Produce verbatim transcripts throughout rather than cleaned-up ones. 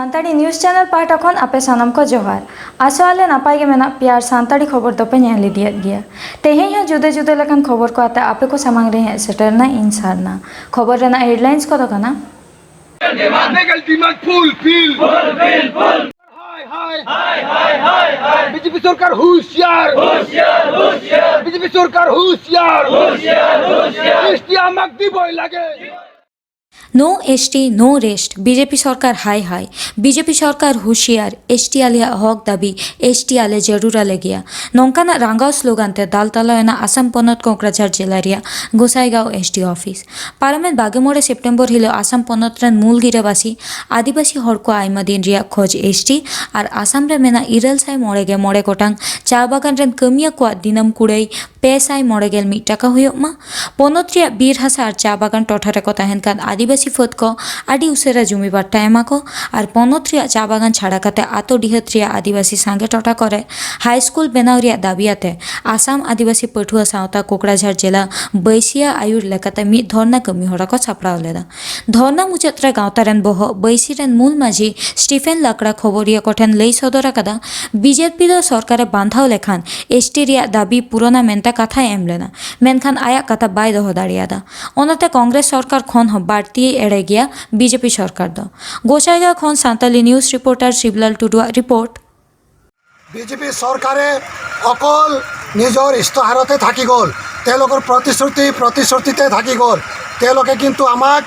Santali news channel ᱯᱟᱦᱴᱟ ᱠᱷᱚᱱ ᱟᱯᱮ ᱥᱟᱱᱟᱢ ᱠᱚ ᱡᱚᱦᱟᱨ᱾ ᱟᱥᱚᱜ ᱟᱞᱮ ᱱᱟᱯᱟᱭ ᱜᱮ ᱢᱮᱱᱟᱜ ᱯᱮᱭᱟ ᱟᱨ ᱥᱟᱱᱛᱟᱲᱤ ᱠᱷᱚᱵᱚᱨ ᱫᱚᱯᱮ ᱧᱮᱞ ᱤᱫᱤᱭᱮᱫ ᱜᱮᱭᱟ᱾ ᱛᱮᱦᱮᱧ ᱦᱚᱸ ᱡᱩᱫᱟᱹ ᱡᱩᱫᱟᱹ ᱞᱮᱠᱟᱱ ᱠᱷᱚᱵᱚᱨ ᱠᱚ ᱟᱛᱮ ᱟᱯᱮ ᱠᱚ ᱥᱟᱢᱟᱝ ᱨᱮ ᱦᱮᱡ ᱥᱮᱴᱮᱨ ᱮᱱᱟ ᱤᱧ ᱥᱟᱨᱱᱟ᱾ ᱠᱷᱚᱵᱚᱨ ᱨᱮᱱᱟᱜ ᱦᱮᱰᱞᱟᱭᱤᱱᱥ ᱠᱚᱫᱚ ᱠᱟᱱᱟ᱾ ᱢᱮᱜᱟᱞ ᱰᱤᱢᱟᱱᱰ ᱯᱷᱩᱞ ᱯᱷᱤᱞ। হায় হায় হায় হায় হায় হায়। বিজেপি সরকার হুঁশিয়ার। হুঁশিয়ার, হুঁশিয়ার। বিজেপি সরকার হুঁশিয়ার। হুঁশিয়ার, হুঁশিয়ার। এসটি আমাক দিবই লাগে। No S T, no rest. BJP সরকার হায় হায়। ᱵᱤᱡᱮᱯᱤ ᱥᱚᱨᱠᱟᱨ ᱦᱩᱸᱥᱤᱭᱟᱨ, S T ᱟᱞᱮᱭᱟᱜ ᱦᱚᱠ ᱫᱟᱹᱵᱤ, S T ᱟᱞᱮ ᱡᱟᱹᱨᱩᱲ ᱟᱞᱮ ᱜᱮᱭᱟ᱾ ᱱᱚᱝᱠᱟᱱᱟᱜ ᱨᱟᱸᱜᱟᱣ ᱥᱞᱳᱜᱟᱱ ᱛᱮ ᱫᱟᱞ ᱛᱟᱞᱟᱣ ᱮᱱᱟ ᱟᱥᱟᱢ ᱯᱚᱱᱚᱛ ᱠᱳᱠᱨᱟᱡᱷᱟᱨ ᱡᱮᱞᱟ ᱨᱮᱭᱟᱜ ᱜᱳᱥᱟᱭᱜᱟᱸᱣ S D office᱾ ᱯᱟᱨᱚᱢᱮᱱ ᱵᱟᱜᱮ ᱢᱚᱬᱮ ᱥᱮᱯᱴᱮᱢᱵᱚᱨ ᱦᱤᱞᱳᱜ ᱟᱥᱟᱢ ᱯᱚᱱᱚᱛ ᱨᱮᱱ ᱢᱩᱞ ᱜᱤᱨᱟᱹᱵᱟᱹᱥᱤ ᱟᱹᱫᱤᱵᱟᱹᱥᱤ ᱦᱚᱲ ᱠᱚᱣᱟᱜ ᱟᱭᱢᱟ ᱫᱤᱱ ᱨᱮᱭᱟᱜ ᱠᱷᱚᱡᱽ S T ᱟᱨ ᱟᱥᱟᱢ ᱨᱮ ᱢᱮᱱᱟᱜ ᱤᱨᱟᱹᱞ ᱥᱟᱭ ᱢᱚᱬᱮ ᱜᱮ ᱢᱚᱬᱮ ᱜᱚᱴᱟᱝ ᱪᱟ ᱵᱟᱜᱟᱱ ᱨᱮᱱ ᱠᱟᱹᱢᱤᱭᱟᱹ ᱠᱚᱣᱟᱜ ᱫᱤᱱᱟᱹᱢ ᱠᱩᱲᱟᱹᱭ ᱯᱮ ᱥᱟᱭ ᱢᱚᱬᱮ ᱜᱮᱞ ᱢᱤᱫ ᱴᱟᱠᱟ ᱦᱩᱭᱩᱜ ᱢᱟ᱾ ᱯᱚᱱᱚᱛ ᱨᱮᱭᱟᱜ ᱵᱤᱨ ᱦᱟᱥᱟ ᱟᱨ ᱪᱟ ᱵᱟᱜᱟᱱ ᱴᱚᱴᱷᱟ ᱨᱮᱠᱚ ᱛᱟᱦᱮᱱ ᱠᱟᱱ ᱟᱹᱫᱤᱵᱟᱹᱥᱤ ᱯᱷᱟᱹᱫ ᱠᱚ ᱟᱹᱰᱤ ᱩᱥᱟᱹᱨᱟ ᱡᱩᱢᱤ ᱯᱟᱴᱴᱟ ᱮᱢᱟ ᱠᱚ ᱟᱨ ᱯᱚᱱᱚᱛ ᱨᱮᱭᱟᱜ ᱪᱟ ᱵᱟᱜᱟᱱ ᱪᱷᱟᱲᱟ ᱠᱟᱛᱮ ᱟᱛᱳ ᱰᱤᱦᱟᱹᱛ ᱨᱮᱭᱟᱜ ᱟᱹᱫᱤᱵᱟᱹᱥᱤ ᱥᱟᱸᱜᱮ ᱴᱚᱴᱷᱟ ᱠᱚᱨᱮ ᱦᱟᱭ ᱥᱠᱩᱞ ᱵᱮᱱᱟᱣ ᱨᱮᱭᱟᱜ ᱫᱟᱹᱵᱤ ᱟᱛᱮ ᱟᱥᱟᱢ ᱟᱹᱫᱤᱵᱟᱹᱥᱤ ᱯᱟᱹᱴᱷᱩᱣᱟᱹ ᱥᱟᱶᱛᱟ ᱠᱳᱠᱲᱟᱡᱷᱟᱲ ᱡᱮᱞᱟ ᱵᱟᱹᱭᱥᱤᱭᱟ ᱟᱹᱭᱩᱨ ᱞᱮᱠᱟᱛᱮ ᱢᱤᱫ ᱫᱷᱚᱨᱱᱟ ᱠᱟᱹᱢᱤ ᱦᱚᱨᱟ ᱠᱚ ᱥᱟᱯᱲᱟᱣ ᱞᱮᱫᱟ᱾ ᱫᱷᱚᱨᱱᱟ ᱢᱩᱪᱟᱹᱫ ᱨᱮ ᱜᱟᱶᱛᱟ ᱨᱮᱱ ᱵᱚᱦᱚᱜ ᱵᱟᱹᱭᱥᱤ ᱨᱮᱱ ᱢᱩᱞ ᱢᱟᱹᱡᱷᱤ ᱥᱴᱤᱯᱷᱮᱱ ᱞᱟᱠᱲᱟ ᱠᱷᱚᱵᱚᱨᱤᱭᱟᱹ ᱠᱚᱴᱷᱮᱱ ᱞᱟᱹᱭ ᱥᱚᱫᱚᱨ ᱟᱠᱟᱫᱟ, ᱵᱤᱡᱮᱯᱤ ᱫᱚ ᱥᱚᱨᱠᱟᱨᱮ ᱵᱟᱸᱫᱷᱟᱣ ᱞᱮᱠᱷᱟᱱ S T ᱨᱮᱭᱟᱜ ᱫᱟᱹᱵᱤ ᱯᱩᱨᱚᱱᱟ ᱢᱮᱱᱛᱮ ᱠᱟᱛᱷᱟᱭ ᱮᱢ ᱞᱮᱱᱟ, ᱢᱮᱱᱠᱷᱟᱱ ᱟᱭᱟᱜ ᱠᱟᱛᱷᱟ ᱵᱟᱭ ᱫᱚᱦᱚ ᱫᱟᱲᱮᱭᱟᱫᱟ᱾ ᱚᱱᱟᱛᱮ ᱠᱚᱝᱜᱨᱮᱥ ᱥᱚᱨᱠᱟᱨ ᱠᱷᱚᱱ ᱦᱚᱸ ᱵᱟᱹᱲᱛᱤᱭᱮ ᱮᱲᱮ ᱜᱮᱭᱟ ᱵᱤᱡᱮᱯᱤ ᱥᱚᱨᱠᱟᱨ ᱫᱚ᱾ ᱜᱳᱥᱟᱭᱜᱟᱸᱣ ᱠᱷᱚᱱ ᱥᱟᱱᱛᱟᱞᱤ ᱱᱤᱭᱩᱡᱽ ᱨᱤᱯᱳᱨᱴᱟᱨ ᱥᱤᱵᱞᱟᱞ ᱴᱩᱰᱩᱣᱟᱜ ᱨᱤᱯᱳᱨᱴ। বিজেপি চৰকাৰে অকল নিজৰ ইস্তাহাৰতে থাকি গ'ল, তেওঁলোকৰ প্ৰতিশ্ৰুতি প্ৰতিশ্ৰুতিতে থাকি গ'ল। তেওঁলোকে কিন্তু আমাক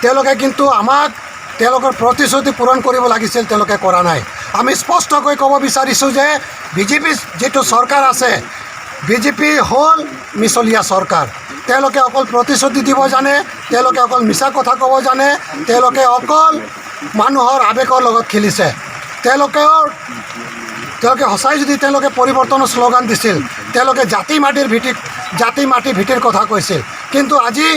তেওঁলোকে কিন্তু আমাক তেওঁলোকৰ প্ৰতিশ্ৰুতি পূৰণ কৰিব লাগিছিল, তেওঁলোকে কৰা নাই। আমি স্পষ্টকৈ ক'ব বিচাৰিছোঁ যে বিজেপি যিটো চৰকাৰ আছে, বিজেপি হ'ল মিছলীয়া চৰকাৰ। তেওঁলোকে অকল প্ৰতিশ্ৰুতি দিব জানে, তেওঁলোকে অকল মিছা কথা ক'ব জানে, তেওঁলোকে অকল মানুহৰ আৱেগৰ লগত খেলিছে। তেওঁলোকৰ তেওঁলোকে সঁচাই যদি তেওঁলোকে পৰিৱৰ্তনৰ শ্লোগান দিছিল, তেওঁলোকে জাতি মাটিৰ ভিত্তিত জাতি মাটি ভেটিৰ কথা কৈছিল, কিন্তু আজি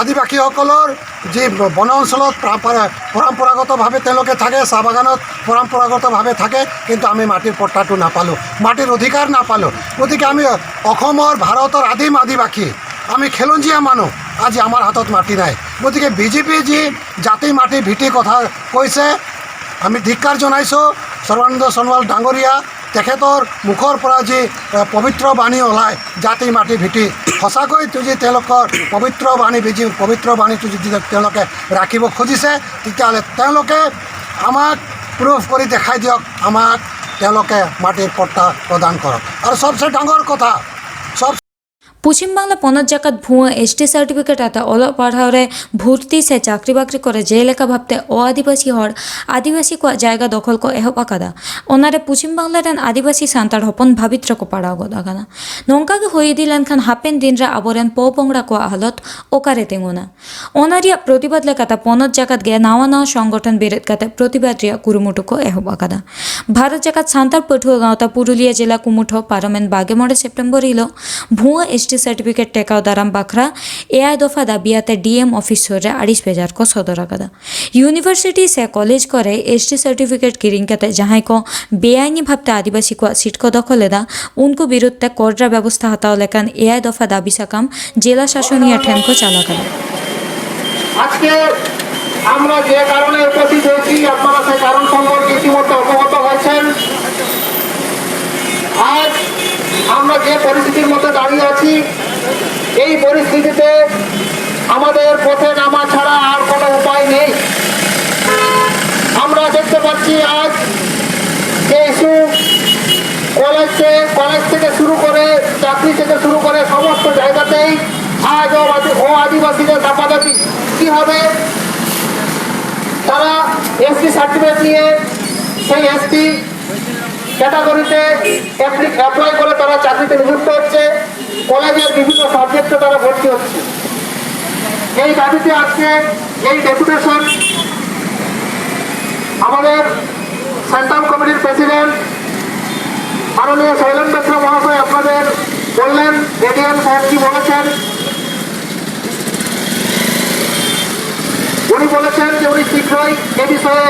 আদিবাসীসকলৰ যি বন অঞ্চলত পৰা- পৰা- পৰম্পৰাগতভাৱে তেওঁলোকে থাকে, চাহ বাগানত পৰম্পৰাগতভাৱে থাকে, কিন্তু আমি মাটিৰ পট্টাটো নাপালোঁ, মাটিৰ অধিকাৰ নাপালোঁ। গতিকে আমি অসমৰ, ভাৰতৰ আদিম আদিবাসী, আমি খেলঞ্জীয়া মানুহ, আজি আমাৰ হাতত মাটি নাই। গতিকে বিজেপিয়ে যি জাতি মাটি ভেটি কথা কৈছে, আমি ধিক্কাৰ জনাইছোঁ। সৰ্বানন্দ সোণোৱাল ডাঙৰীয়া, তেখেতৰ মুখৰ পৰা যি, এ, পবিত্ৰ বাণী ওলায়, জাতি মাটি ভেটি, সঁচাকৈ যদি তেওঁলোকৰ পবিত্ৰ বাণী, বিজি পবিত্ৰ বাণীটো যদি তেওঁলোকে ৰাখিব খুজিছে, তেতিয়াহ'লে তেওঁলোকে আমাক প্ৰুফ কৰি দেখাই দিয়ক, আমাক তেওঁলোকে মাটিৰ পট্টা প্ৰদান কৰক। আৰু চবচে ডাঙৰ কথা, চব পশ্চিমবাংলা পনতজাকাত ভুয়া এসটি ᱥᱟᱨᱴᱤᱯᱷᱤᱠᱮᱴ ᱟᱛᱮ ᱚᱞᱚᱜ ᱯᱟᱲᱦᱟᱣ ᱨᱮ ᱵᱷᱩᱨᱛᱤ ᱥᱮ ᱪᱟᱹᱠᱨᱤ ᱵᱟᱹᱠᱨᱤ ᱠᱚᱨᱮ ᱡᱮᱞᱮᱠᱟ ᱵᱷᱟᱵᱛᱮ ᱚ ᱟᱹᱫᱤᱵᱟᱹᱥᱤ ᱦᱚᱲ ᱟᱹᱫᱤᱵᱟᱹᱥᱤ ᱠᱚᱣᱟᱜ ᱡᱟᱭᱜᱟ ᱫᱚᱠᱷᱚᱞ ᱠᱚ ᱮᱦᱚᱵ ᱟᱠᱟᱫᱟ, ᱚᱱᱟᱨᱮ ᱯᱚᱪᱷᱤᱢ ᱵᱟᱝᱞᱟ ᱨᱮᱱ ᱟᱹᱫᱤᱵᱟᱹᱥᱤ ᱥᱟᱱᱛᱟᱲ ᱦᱚᱯᱚᱱ ᱵᱷᱟᱵᱤᱛ ᱨᱮᱠᱚ ᱯᱟᱲᱟᱣ ᱜᱚᱫ ᱟᱠᱟᱱᱟ᱾ ᱱᱚᱝᱠᱟ ᱜᱮ ᱦᱩᱭ ᱤᱫᱤ ᱞᱮᱱᱠᱷᱟᱱ ᱦᱟᱯᱮᱱ ᱫᱤᱱ ᱨᱮ ᱟᱵᱚᱨᱮᱱ ᱯᱚᱼᱯᱚᱝᱲᱟ ᱠᱚᱣᱟᱜ ᱦᱟᱞᱚᱛ ᱚᱠᱟᱨᱮ ᱛᱤᱸᱜᱩᱱᱟ? ᱚᱱᱟ ᱨᱮᱭᱟᱜ ᱯᱨᱚᱛᱤᱵᱟᱫ ᱞᱮᱠᱟᱛᱮ ᱯᱚᱱᱚᱛ ᱡᱟᱠᱟᱛ ᱜᱮ ᱱᱟᱣᱟ ᱱᱟᱣᱟ ᱥᱚᱝᱜᱚᱴᱷᱚᱱ ᱵᱮᱨᱮᱫ ᱠᱟᱛᱮ ᱯᱨᱚᱛᱤᱵᱟᱫ ᱨᱮᱭᱟᱜ ᱠᱩᱨᱩᱢᱩᱴᱩ ᱠᱚ ᱮᱦᱚᱵ ᱟᱠᱟᱫᱟ᱾ ᱵᱷᱟᱨᱚᱛ ᱡᱟᱠᱟᱛ ᱥᱟᱱᱛᱟᱲ ᱯᱟᱹᱴᱷᱩᱣᱟᱹ ᱜᱟᱶᱛᱟ ᱯᱩᱨᱩᱞᱤᱭᱟᱹ ᱡᱮᱞᱟ ᱠᱩᱢᱩᱴᱷᱚ ᱯᱟᱨᱚᱢᱮᱱ ᱵᱟᱜᱮ ᱢᱚᱬᱮ ᱥᱮᱯᱴᱮᱢᱵᱚᱨ ᱦᱤᱞᱚᱜ ᱵᱷᱩᱣᱟᱹ ᱮᱥᱴᱤ ᱥᱟᱨᱴᱤᱯᱷᱤᱠᱮᱴ ᱴᱮᱠᱟᱣ ᱫᱟᱨᱟᱢ ᱵᱟᱠᱷᱨᱟ ᱮᱭᱟᱭ ᱫᱚᱯᱷᱟ ᱫᱟᱹᱵᱤ ᱟᱛᱮ ᱰᱤ ᱮᱢ ᱚᱯᱷᱤᱥ ᱥᱩᱨ ᱨᱮ ᱟᱹᱲᱤᱥ ᱵᱮᱡᱟᱨ ᱠᱚ ᱥᱚᱫᱚᱨ ᱟᱠᱟᱫᱟ᱾ ᱤᱭᱩᱱᱤᱵᱷᱟᱨᱥᱤᱴᱤ ᱥᱮ ᱠᱚᱞᱮᱡᱽ ᱠᱚᱨᱮ ᱮᱥᱴᱤ ᱥᱟᱨᱴᱤᱯᱷᱤᱠᱮᱴ ᱠᱤᱨᱤᱧ ᱠᱟᱛᱮ ᱡᱟᱦᱟᱸᱭ ᱠᱚ ᱵᱮᱟᱭᱤᱱᱤ ᱵᱷᱟᱵᱛᱮ ᱟᱹᱫᱤᱵᱟᱹᱥᱤ ᱠᱚᱣᱟᱜ ᱥᱤᱴ ᱠᱚ ᱫᱚᱠᱷᱚᱞ ᱮᱫᱟ, ᱩᱱᱠᱩ ᱵᱤᱨᱩᱫᱷ ᱛᱮ ᱠᱚᱰᱨᱟ ᱵᱮᱵᱚᱥᱛᱷᱟ ᱦᱟᱛᱟᱣ ᱞᱮᱠᱟᱱ ᱮᱭᱟᱭ ᱫᱚᱯᱷᱟ ᱫᱟᱹᱵᱤ ᱥᱟᱠᱟᱢ ᱡᱮᱞᱟ ᱥᱟᱥᱚᱱᱤᱭᱟᱹ ᱴᱷᱮᱱ ᱠᱚ ᱪᱟᱞ ᱟᱠᱟᱫᱟ᱾ আজকে আমরা যে কারণে উপস্থিত হয়েছি, আপনারা সেই কারণ সম্পর্কে ইতিমধ্যে অবগত হয়েছেন। আজ আমরা যে পরিস্থিতির মধ্যে দাঁড়িয়ে আছি, এই পরিস্থিতিতে আমাদের পথে নামা ছাড়া আর কোনো উপায় নেই। আমরা দেখতে পাচ্ছি আজ যে ইস্যু কলেজ থেকে, কলেজ থেকে শুরু করে, চাকরি থেকে শুরু করে সমস্ত জায়গাতেই আজ ও আদি-, ও আদিবাসীদের দাপাদাপি। কি হবে? তারা এসটি সার্টিফিকেট নিয়ে সেই এসটি ক্যাটাগরিতে অ্যাপ্লি-, অ্যাপ্লাই করে তারা চাকরিতে নিযুক্ত হচ্ছে, কলেজের বিভিন্ন সাবজেক্টে তারা ভর্তি হচ্ছে। এই দাবিতে আজকে এই ডেপুটেশন আমাদের সেন্ট্রাল কমিটির প্রেসিডেন্ট মাননীয় শৈলেন মিশ্র মহাশয় আপনাদের বললেন, এডিএম সাহেব কি বলেছেন। উনি বলেছেন যে উনি শীঘ্রই এ বিষয়ে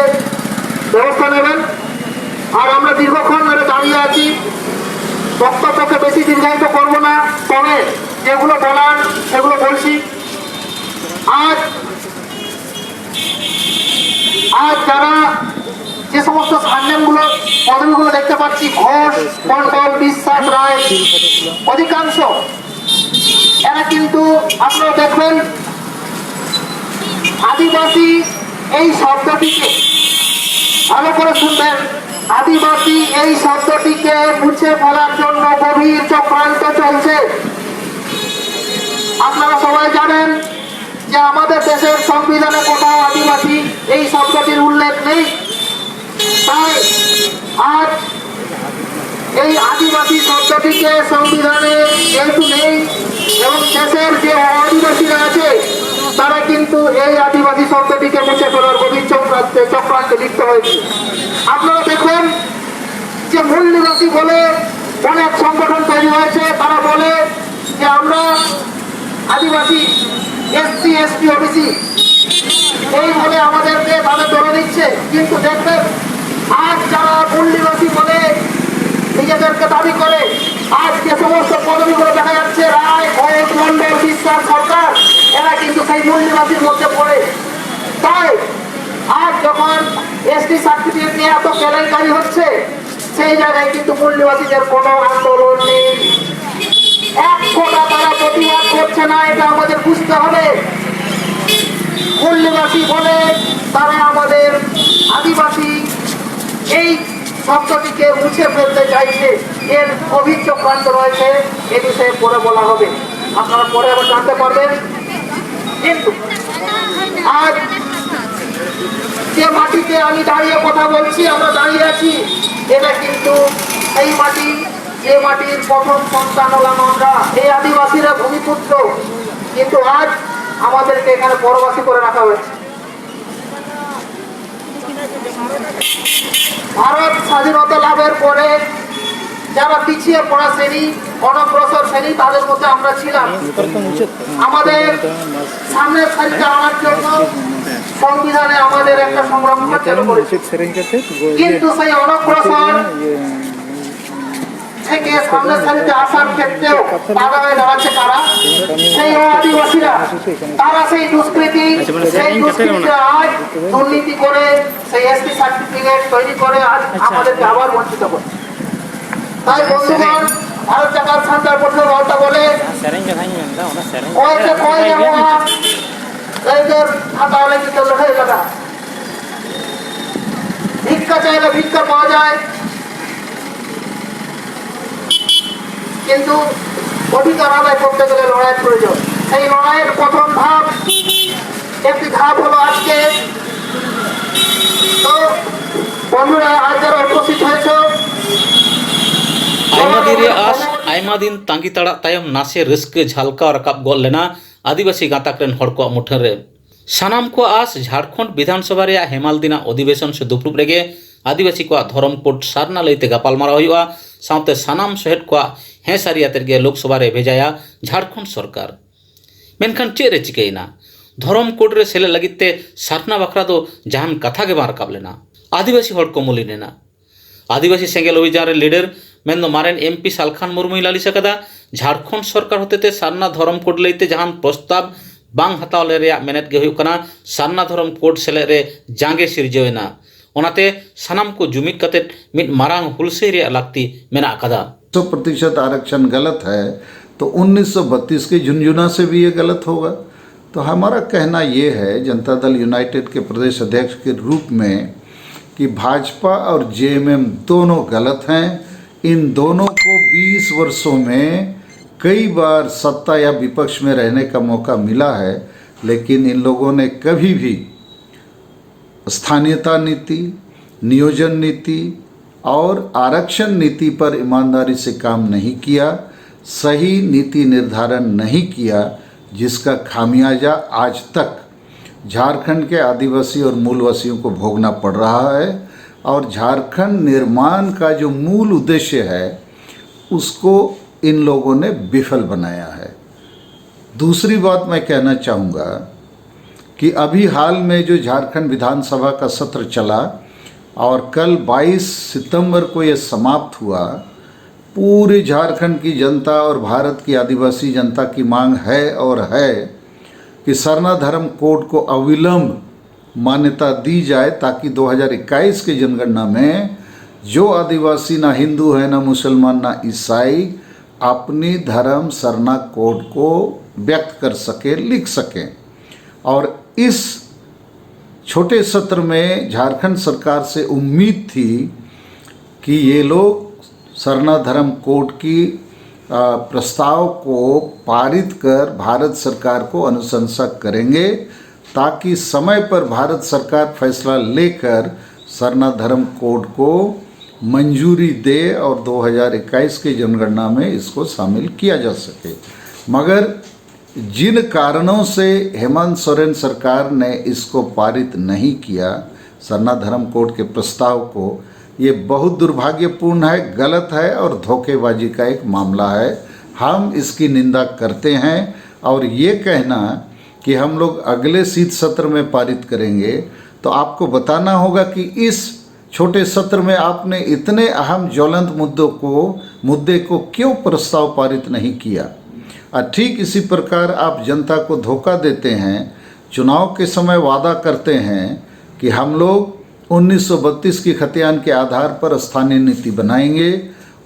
ব্যবস্থা নেবেন। আর আমরা দীর্ঘক্ষণ ধরে দাঁড়িয়ে আছি, বক্তব্যকে বেশি দীর্ঘায়িত করব না, তবে যেগুলো বলার সেগুলো বলছি। আজ আজ যারা যে সমস্ত সারনেমগুলো, পদবিগুলো দেখতে পাচ্ছি, ঘোষ, মণ্ডল, বিশ্বাস, রায়, অধিকাংশ এরা কিন্তু, আপনারা দেখবেন, আদিবাসী এই শব্দটিকে, ভালো করে শুনবেন, আদিবাসী এই শব্দটিকে মুছে ফেলার জন্য গভীর চক্রান্ত চলছে। আপনারা সবাই জানেন যে আমাদের দেশের সংবিধানে কোথাও আদিবাসী এই শব্দটির উল্লেখ নেই। তাই আজ এই আদিবাসী শব্দটিকে সংবিধানে যেহেতু নেই এবং দেশের যে আদিবাসীরা আছে, তারা কিন্তু এই আদিবাসী শব্দটিকে মুছে ফেলার গভীর চক্রান্তে চক্রান্তে লিপ্ত হয়েছে। আপনারা দেখবেন যে মূল নিবাসী বলে অনেক সংগঠন তৈরি হয়েছে, তারা বলে যে আমরা আদিবাসী, এসসি, এসটি, ওবিসি, এই বলে আমাদেরকে তাদের ধরে নিচ্ছে। কিন্তু দেখবেন, আজ যারা মূল নিবাসী বলে নিজেদেরকে দাবি করে, আজ যে সমস্ত পদবিগুলো দেখা যাচ্ছে, রায়, ঘোষ, মণ্ডল, বিশ্বাস, সরকার, এরা কিন্তু সেই মূল নিবাসীর মধ্যে পড়ে। তাই আজ যখন এসটি সার্টিফিকেট নিয়ে এত কেলেঙ্কারি হচ্ছে, সেই জায়গায় কিন্তু মূল নিবাসীদের কোনো আন্দোলন নেই। এক ফোঁটা তারা প্রতিবাদ করছে না, এটা আমাদের বুঝতে হবে। মূল নিবাসী বলে তারা আমাদের আদিবাসী এই শব্দটিকে মুছে ফেলতে চাইছে, এর গভীর চক্রান্ত রয়েছে। এ বিষয়ে পরে বলা হবে, আপনারা পরে আবার জানতে পারবেন। কিন্তু আজ যে মাটিতে আমি দাঁড়িয়ে কথা বলছি, আমরা দাঁড়িয়ে আছি, এটা কিন্তু এই মাটি, যে মাটির প্রথম সন্তান হলাম আমরা, এই আদিবাসীরা ভূমিপুত্র। কিন্তু আজ আমাদেরকে এখানে পরবাসী করে রাখা হয়েছে। ভারত স্বাধীনতা লাভের পরে যারা পিছিয়ে পড়া শ্রেণী, অনগ্রসর শ্রেণী, তাদের মধ্যে আমরা ছিলাম। আমাদের সামনের সারিতে আনার জন্য সংবিধানে আমাদের একটা সংরক্ষণ চালু করেছে। কিন্তু সেই অনগ্রসর থেকে সামনে সারিতে আসার ক্ষেত্রেও বাধা হয়ে দাঁড়াচ্ছে কারা? সেই আদিবাসীরা। তারা সেই দুষ্কৃতি, সেই দুষ্কৃতিরা আজ দুর্নীতি করে সেই এসটি সার্টিফিকেট তৈরি করে আজ আমাদেরকে আবার বঞ্চিত করছে। তাই বন্ধুগণ, ভারত জাকাত সেন্টার পক্ষে বার্তা বলে, ᱥᱮᱨᱮᱧ ᱠᱟᱛᱷᱟᱧ ᱢᱮᱱᱫᱟ, ᱚᱱᱟ ᱥᱮᱨᱮᱧ ᱚᱠᱚᱭ ᱛᱮ ᱚᱠᱚᱭ ᱧᱟᱢᱚᱜᱼᱟ, ᱟᱹᱭᱫᱟᱹᱨ ᱦᱟᱛᱟᱣ ᱞᱟᱹᱜᱤᱫ ᱫᱚ ᱞᱟᱹᱲᱦᱟᱹᱭ ᱞᱟᱜᱟᱜᱼᱟ᱾ ভিক্ষা চাইলে ভিক্ষা পাওয়া যায়, কিন্তু অধিকার আদায় করতে গেলে লড়াইয়ের প্রয়োজন। সেই লড়াইয়ের প্রথম ধাপ, একটি ধাপ হলো আজকে। তো বন্ধুরা, আজ যারা উপস্থিত হয়েছে, ᱟᱭᱢᱟ ᱫᱤᱱ ᱨᱮᱭᱟᱜ ᱟᱥ, ᱟᱭᱢᱟ ᱫᱤᱱ ᱛᱟᱸᱜᱤ ᱛᱟᱲᱟᱜ ᱛᱟᱭᱚᱢ ᱱᱟᱥᱮ ᱨᱟᱹᱥᱠᱟᱹ ᱡᱷᱟᱞᱠᱟᱣ ᱨᱟᱠᱟᱵ ᱜᱚᱫ ᱞᱮᱱᱟ ᱟᱹᱫᱤᱵᱟᱹᱥᱤ ᱜᱟᱸᱛᱟᱠ ᱨᱮᱱ ᱦᱚᱲ ᱠᱚᱣᱟᱜ ᱢᱩᱴᱷᱟᱹᱱ ᱨᱮ᱾ ᱥᱟᱱᱟᱢ ᱠᱚᱣᱟᱜ ᱟᱥ, ᱡᱷᱟᱲᱠᱷᱚᱸᱰ ᱵᱤᱫᱷᱟᱱ ᱥᱚᱵᱷᱟ ᱨᱮᱭᱟᱜ ᱦᱮᱢᱟᱞ ᱫᱤᱱᱟᱜ ᱚᱫᱷᱤᱵᱮᱥᱚᱱ ᱥᱮ ᱫᱩᱯᱲᱩᱵ ᱨᱮᱜᱮ ᱟᱹᱫᱤᱵᱟᱹᱥᱤ ᱠᱚᱣᱟᱜ ᱫᱷᱚᱨᱚᱢ ᱠᱳᱰ ᱥᱟᱨᱱᱟ ᱞᱟᱹᱭᱛᱮ ᱜᱟᱯᱟᱞᱢᱟᱨᱟᱣ ᱦᱩᱭᱩᱜᱼᱟ, ᱥᱟᱶᱛᱮ ᱥᱟᱱᱟᱢ ᱥᱚᱦᱮᱫ ᱠᱚᱣᱟᱜ ᱦᱮᱸ ᱥᱟᱹᱨᱤ ᱟᱛᱮᱫ ᱜᱮ ᱞᱳᱠᱥᱚᱵᱷᱟ ᱨᱮ ᱵᱷᱮᱡᱟᱭᱟ ᱡᱷᱟᱲᱠᱷᱚᱸᱰ ᱥᱚᱨᱠᱟᱨ᱾ ᱢᱮᱱᱠᱷᱟᱱ ᱪᱮᱫ ᱨᱮ ᱪᱤᱠᱟᱹᱭᱮᱱᱟ? ᱫᱷᱚᱨᱚᱢ ᱠᱳᱰ ᱨᱮ ᱥᱮᱞᱮᱫ ᱞᱟᱹᱜᱤᱫ ᱛᱮ ᱥᱟᱨᱱᱟ ᱵᱟᱠᱷᱨᱟ ᱫᱚ ᱡᱟᱦᱟᱱ ᱠᱟᱛᱷᱟ ᱜᱮ ᱵᱟᱝ ᱨᱟᱠᱟᱵ ᱞᱮᱱᱟ᱾ ᱟᱹᱫᱤᱵᱟᱹᱥᱤ ᱦᱚᱲ ᱠᱚ ᱢᱩᱞᱤᱱ ᱮᱱᱟ᱾ ᱟᱹᱫᱤᱵᱟᱹᱥᱤ ᱥᱮᱸᱜᱮᱞ ᱚᱵᱷᱤᱡᱟᱱ ᱨᱮ ᱞᱤᱰᱟᱨ ᱢᱮᱱᱫᱚ ᱢᱟᱨᱮᱱ ᱮᱢᱯᱤ ᱥᱟᱞᱠᱷᱟᱱ ᱢᱩᱨᱢᱩᱭ ᱞᱟᱹᱞᱤᱥ ᱟᱠᱟᱫᱟ, ᱡᱷᱟᱲᱠᱷᱚᱸᱰ ᱥᱚᱨᱠᱟᱨ ᱦᱚᱛᱮᱛᱮ ᱥᱟᱨᱱᱟ ᱫᱷᱚᱨᱚᱢ ᱠᱳᱰ ᱞᱟᱹᱭᱛᱮ ᱡᱟᱦᱟᱱ ᱯᱨᱚᱥᱛᱟᱵ ᱵᱟᱝ ᱦᱟᱛᱟᱣ ᱞᱮ ᱨᱮᱭᱟᱜ ᱢᱮᱱᱮᱫ ᱜᱮ ᱦᱩᱭᱩᱜ ᱠᱟᱱᱟ ᱥᱟᱨᱱᱟ ᱫᱷᱚᱨᱚᱢ ᱠᱳᱰ ᱥᱮᱞᱮᱫ ᱨᱮ ᱡᱟᱸᱜᱮ ᱥᱤᱨᱡᱟᱹᱣ ᱮᱱᱟ᱾ ᱚᱱᱟᱛᱮ ᱥᱟᱱᱟᱢ ᱠᱚ ᱡᱩᱢᱤᱫ ᱠᱟᱛᱮ ᱢᱤᱫ ᱢᱟᱨᱟᱝ ᱦᱩᱞᱥᱟᱹᱭ ᱨᱮᱭᱟᱜ ᱞᱟᱹᱠᱛᱤ ᱢᱮᱱᱟᱜ ᱟᱠᱟᱫᱟ᱾ सौ प्रतिशत आरक्षण गलत है, तो उन्नीस सौ बत्तीस के झुनझुना से भी ये गलत होगा। तो हमारा कहना ये है, जनता दल यूनाइटेड के प्रदेश अध्यक्ष के रूप में, कि भाजपा और जेएमएम दोनों गलत हैं। इन दोनों को बीस वर्षों में कई बार सत्ता या विपक्ष में रहने का मौका मिला है, लेकिन इन लोगों ने कभी भी स्थानीयता नीति, नियोजन नीति और आरक्षण नीति पर ईमानदारी से काम नहीं किया, सही नीति निर्धारण नहीं किया, जिसका खामियाजा आज तक झारखंड के आदिवासी और मूलवासियों को भोगना पड़ रहा है। और झारखंड निर्माण का जो मूल उद्देश्य है, उसको इन लोगों ने विफल बनाया है। दूसरी बात मैं कहना चाहूँगा कि अभी हाल में जो झारखंड विधानसभा का सत्र चला और कल बाईस सितंबर को यह समाप्त हुआ, पूरे झारखंड की जनता और भारत की आदिवासी जनता की मांग है और है कि सरना धर्म कोड को अविलंब मान्यता दी जाए, ताकि दो हज़ार इक्कीस के जनगणना में जो आदिवासी ना हिंदू है, ना मुसलमान, ना ईसाई, अपनी धर्म सरना कोड को व्यक्त कर सके, लिख सके। और इस छोटे सत्र में झारखंड सरकार से उम्मीद थी कि ये लोग सरना धर्म कोड की, आ, प्रस्ताव को पारित कर भारत सरकार को अनुशंसा करेंगे, ताकि समय पर भारत सरकार फैसला लेकर सरना धर्म कोड को मंजूरी दे और दो हज़ार इक्कीस के जनगणना में इसको शामिल किया जा सके। मगर जिन कारणों से हेमंत सोरेन सरकार ने इसको पारित नहीं किया, सरना धर्म कोड के प्रस्ताव को, ये बहुत दुर्भाग्यपूर्ण है, गलत है और धोखेबाजी का एक मामला है। हम इसकी निंदा करते हैं और ये कहना कि हम लोग अगले शीत सत्र में पारित करेंगे, तो आपको बताना होगा कि इस छोटे सत्र में आपने इतने अहम ज्वलंत मुद्दों को, मुद्दे को क्यों प्रस्ताव पारित नहीं किया। और ठीक इसी प्रकार आप जनता को धोखा देते हैं, चुनाव के समय वादा करते हैं कि हम लोग उन्नीस सौ बत्तीस की खतियान के आधार पर स्थानीय नीति बनाएंगे,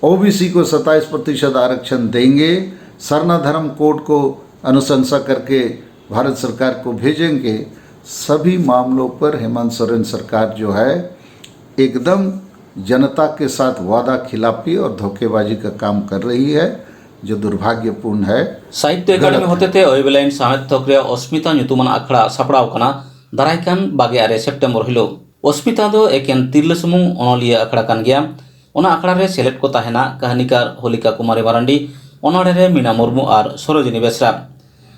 ओबीसी को सत्ताईस प्रतिशत आरक्षण देंगे, सरना धर्म कोड को अनुशंसा करके भारत सरकार को भेजेंगे। सभी मामलों पर हेमंत सोरेन सरकार जो है, एकदम जनता के साथ वादा खिलाफी और धोखेबाजी का काम कर रही है, जो दुर्भाग्यपूर्ण है। ᱥᱟᱦᱤᱛᱛᱚ ᱮᱠᱟᱰᱮᱢᱤ ᱦᱚᱛᱮᱛᱮ ᱚᱭᱵᱮᱞᱟᱭᱤᱱ ᱥᱟᱶᱦᱮᱫ ᱛᱷᱚᱠ ᱨᱮᱭᱟᱜ ᱚᱥᱢᱤᱛᱟ ᱧᱩᱛᱩᱢᱟᱱ ᱟᱠᱷᱲᱟ ᱥᱟᱯᱲᱟᱣ ᱠᱟᱱᱟ ᱫᱟᱨᱟᱭ ᱠᱟᱱ ᱵᱟᱜᱮ ᱟᱨᱮ ᱥᱮᱯᱴᱮᱢᱵᱚᱨ ᱦᱤᱞᱳᱜ᱾ ᱚᱥᱢᱤᱛᱟ ᱫᱚ ᱮᱠᱮᱱ ᱛᱤᱨᱞᱟᱹ ᱥᱩᱢᱩᱝ ᱚᱱᱚᱞᱤᱭᱟᱹ ᱟᱠᱷᱲᱟ ᱠᱟᱱ ᱜᱮᱭᱟ᱾ ᱚᱱᱟ ᱟᱠᱷᱲᱟ ᱨᱮ ᱥᱮᱞᱮᱫ ᱠᱚ ᱛᱟᱦᱮᱱᱟ ᱠᱟᱹᱦᱱᱤᱠᱟᱨ ᱦᱚᱞᱤᱠᱟ ᱠᱩᱢᱟᱨᱤ ᱢᱟᱨᱟᱱᱰᱤ, ᱚᱱᱚᱬᱦᱮ ᱨᱮ ᱢᱤᱱᱟ ᱢᱩᱨᱢᱩ ᱟᱨ ᱥᱚᱨᱳᱡᱤᱱᱤ ᱵᱮᱥᱨᱟ᱾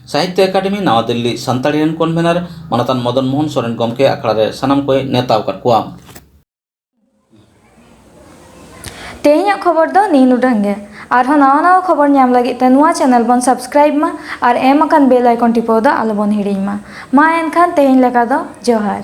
ᱥᱟᱦᱤᱛᱛᱚ ᱮᱠᱟᱰᱮᱢᱤ ᱱᱟᱣᱟ ᱫᱤᱞᱞᱤ ᱥᱟᱱᱛᱟᱲᱤ ᱨᱮᱱ ᱠᱚᱱᱵᱷᱮᱱᱟᱨ ᱢᱟᱱᱚᱛᱟᱱ ᱢᱚᱫᱚᱱ ᱢᱳᱦᱚᱱ ᱥᱚᱨᱮᱱ ᱜᱚᱢᱠᱮ ᱟᱠᱷᱲᱟ ᱨᱮ ᱥᱟᱱᱟᱢ ᱠᱚᱭ ᱱᱮᱣᱛᱟ ᱟᱠᱟᱫ ᱠᱚᱣᱟ᱾ ᱛᱮᱦᱮᱧᱟᱜ ᱠᱷᱚᱵᱚᱨ ᱫᱚ ᱱᱤᱱ ᱩᱰᱟᱹᱝ ᱜᱮ᱾ ᱟᱨᱦᱚᱸ ᱱᱟᱣᱟ ᱱᱟᱣᱟ ᱠᱷᱚᱵᱚᱨ ᱧᱟᱢ ᱞᱟᱹᱜᱤᱫ ᱛᱮ ᱱᱚᱣᱟ ᱪᱮᱱᱮᱞ ᱵᱚᱱ ᱥᱟᱵᱥᱠᱨᱟᱭᱤᱵ ᱢᱟ ᱟᱨ ᱮᱢ ᱟᱠᱟᱱ ᱵᱮᱞ ᱟᱭᱠᱚᱱ ᱴᱤᱯᱟᱹᱣ ᱫᱚ ᱟᱞᱚᱵᱚᱱ ᱦᱤᱲᱤᱧ ᱢᱟ᱾ ᱢᱟ ᱮᱱᱠᱷᱟᱱ ᱛᱮᱦᱮᱧ ᱞᱮᱠᱟ ᱫᱚ ᱡᱚᱦᱟᱨ᱾